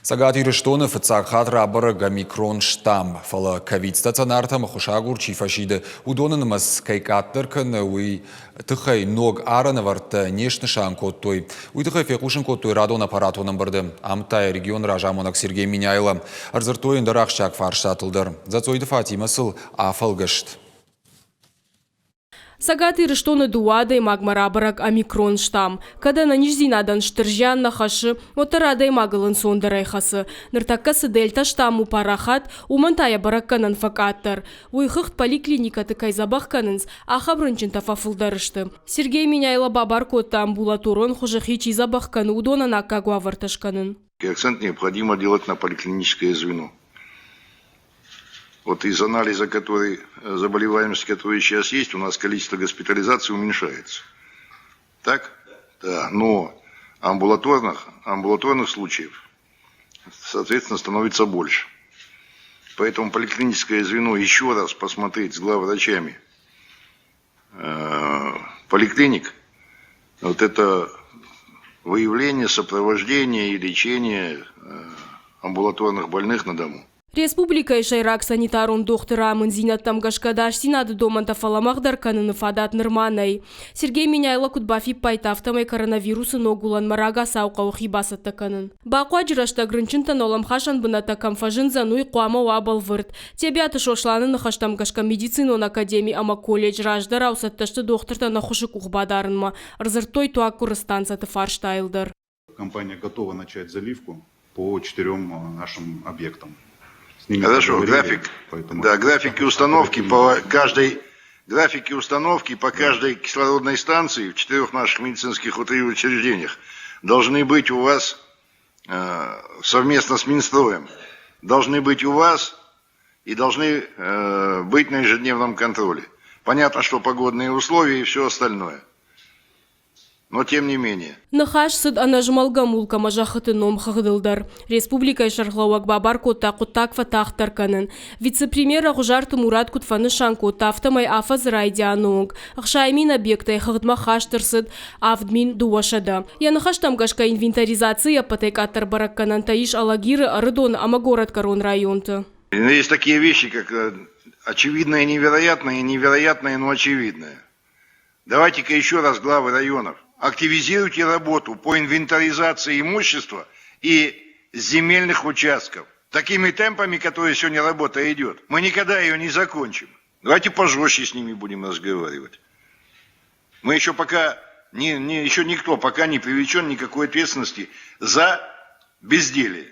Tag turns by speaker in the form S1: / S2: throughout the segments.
S1: Цӕгат Ирыстоны фыццаг хатт рабӕрӕг омикрон штамм, фӕлӕ ковид-стационартӕм ӕххуысагур чи фӕсиды, уыдоны нымӕц кӕй къаддӕр кӕны, уый тыххӕй ног арӕнӕвӕрдтӕ не снысан кодтой. Уый тыххӕй фехъусын кодтой радон аппаратон ӕмбырды, амыдта йӕ регионы разамонӕг Сергей Меняйло. Ӕрдзырдтой ӕндӕр ахсджиаг фарстатыл дӕр. Дзӕцъойты Фатимӕ сыл афӕлгӕст.
S2: Цӕгат Ирыстоны дыууӕ адӕймагмӕ рабӕрӕг омикрон штамм. Кӕд ӕнӕниздзинадӕн стыр зиан нӕ хӕссы, уӕддӕр адӕймагыл ӕнцондӕрӕй хӕцы. Ныртӕккӕ цы дельта штамм у парахат, уымӕн та йӕ бӕрӕггӕнӕн фӕкъаддӕр. Уый хыгъд поликлиникӕты кӕй дзӕбӕх кӕнынц, ахӕм рынчынтӕ фӕфылдӕр сты. Сергей Меняйло бабар кодта амбулаторон хуызы хи чи дзӕбӕх кӕны, уыдонӕн аккаг уавӕртӕ скӕнын.
S3: Акцент необходимо делать на поликлиническое звено. Вот из анализа, который, заболеваемости, которая сейчас есть, у нас количество госпитализаций уменьшается. Так? Да. Но амбулаторных случаев, соответственно, становится больше. Поэтому поликлиническое звено еще раз посмотреть с главврачами поликлиник, вот это выявление, сопровождение и лечение амбулаторных больных на дому.
S2: Республикӕйы сӕйраг санитарон дохтыры амынддзинӕдтӕм гӕсгӕ ӕдасдзинады домӕнтӕ фӕлӕмӕгъдӕр кӕныны фадат нырма нӕй. Сергей Меняйло куыд бафиппайдта, афтӕмӕй коронавирусы ног уылӕнмӕ рагацау хъӕуы хи бацӕттӕ кӕнын. Бахъуаджы рӕстӕг рынчынтӕн уӕлӕмхасӕн бынӕттӕ кӕм фӕзындзӕн, уый хъуамӕ уа бӕлвырд. Тебиаты Сосланы ныхӕстӕм гӕсгӕ медицинон академи ӕмӕ колледж раздӕрау цӕттӕ сты дохтыртӕн ӕххуысы къух бадарынмӕ, ӕрдзырдтой туаггуыры станцӕты фарстайыл дӕр.
S4: Компания готова начать заливку по четырем нашим объектам. С ними
S3: Хорошо, график.
S4: Поэтому
S3: да, графики установки по каждой графики установки по каждой кислородной станции в четырех наших медицинских учреждениях должны быть у вас совместно с Минстроем, должны быть у вас и должны быть на ежедневном контроле. Понятно, что погодные условия и все остальное. Но тем не менее.
S2: Ныхас цыд ӕнӕзмӕлгӕ мулк ӕмӕ зӕххыты номхыгъдыл дӕр. Республикӕйы сӕргълӕууӕг бабар кодта хъуыддаг фӕтагъддӕр кӕнын. Вице-премьер Ӕгъуызарты Мурат куыд фӕнысан кодта, афтӕмӕй афӕдзы райдианы онг 60 000 объектӕй хыгъдмӕ хаст ӕрцыд 7200. Йӕ ныхӕстӕм гӕсгӕ инвентаризацийы ӕппӕтӕй къаддӕр бӕрӕггӕнӕнтӕ ис Алагиры, Ӕрыдоны ӕмӕ горӕтгӕрон районты.
S3: Есть такие вещи, как очевидное невероятное и невероятное, но очевидное. Давайте-ка еще раз, главы районов, активизируйте работу по инвентаризации имущества и земельных участков. Такими темпами, которые сегодня работа идет, мы никогда ее не закончим. Давайте пожестче с ними будем разговаривать. Мы еще пока, не, не, еще никто пока не привлечен никакой ответственности за безделие.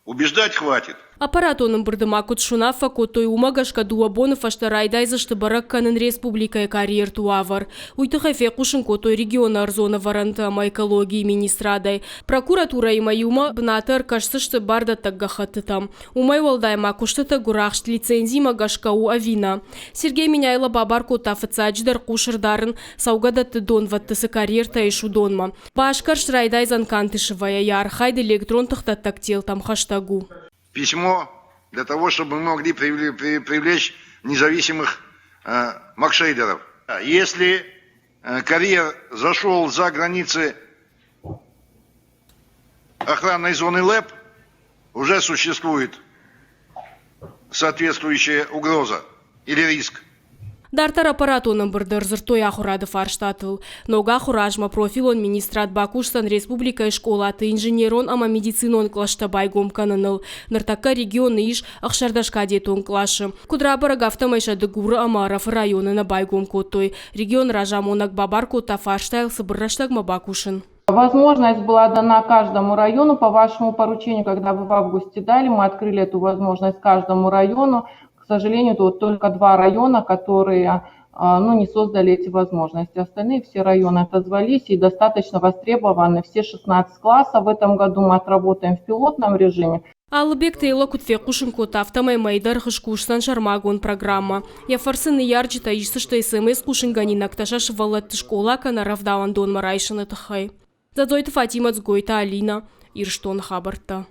S3: Убеждать хватит.
S2: Аппаратон ӕмбырды ма куыд суынаффӕ кодтой, уымӕ гӕсгӕ дыууӕ боны фӕстӕ райдайдзысты бӕрӕг кӕнын республикӕйы карьерты уавӕр. Уый тыххӕй фехъусын кодтой регионы ӕрдзон ӕвӕрӕнты ӕмӕ экологийы министрадӕй. Прокуратурӕимӕ иумӕ бынаты ӕркӕсдзысты бардӕттӕг гӕххӕттытӕм. Уымӕй уӕлдай ма куыстыты гуырахст лицензимӕ гӕсгӕ у ӕви нӕ. Сергей Меняйло бабар кодта фыццаджыдӕр хъус ӕрдарын, цӕугӕдӕтты донвӕдты цы карьертӕ ис, уыдонмӕ. Басгӕрст райдайдзӕн Кантышевайӕ, йӕ архайд электрон тыхдӕттӕг телтӕм хӕстӕг у.
S3: Письмо для того, чтобы мы могли привлечь независимых маркшейдеров. Если карьер зашел за границы охранной зоны ЛЭП, уже существует соответствующая угроза или риск.
S2: Дарддӕр аппаратон ӕмбырды ӕрдзырдтой ахуырады фарстатыл. Ног ахуыры азмӕ профилон министрад бакусдзӕн республикӕйы скъолаты инженерон ӕмӕ медицинон кълӕстӕ байгом кӕныныл. Ныртӕккӕ регионы ис 16 кадетон къласы. Куыд рабӕрӕг, афтӕмӕй сӕ Дыгуры ӕмӕ Ӕрӕфы районы нӕ байгом кодтой. Регионы разамонӕг бабар кодта фарстайыл цыбыр рӕстӕгмӕ бакусын.
S5: Возможность была дана каждому району по вашему поручению, когда вы в августе дали, мы открыли эту возможность каждому району. К сожалению, тут только два района, которые ну, не создали эти возможности. Остальные все районы отозвались и достаточно востребованы. Все 16 классов в этом году мы отработаем в пилотном режиме.
S2: Алыбег Тейло куыд фехъусын кодта, афтӕмӕй мӕйдӕргъы скусдзӕн сӕрмагонд программӕ. Йӕ фӕрцы ныййарджытӕ исдзысты СМС-хъусынгӕнинӕгтӕ сӕ сывӕллӕтты скъола кӕнӕ рӕвдауӕндонмӕ райсыны тыххӕй. Дзӕдзойты Фатимӕ, Дзгойты Алинӕ, Ирыстоны хабӕрттӕ.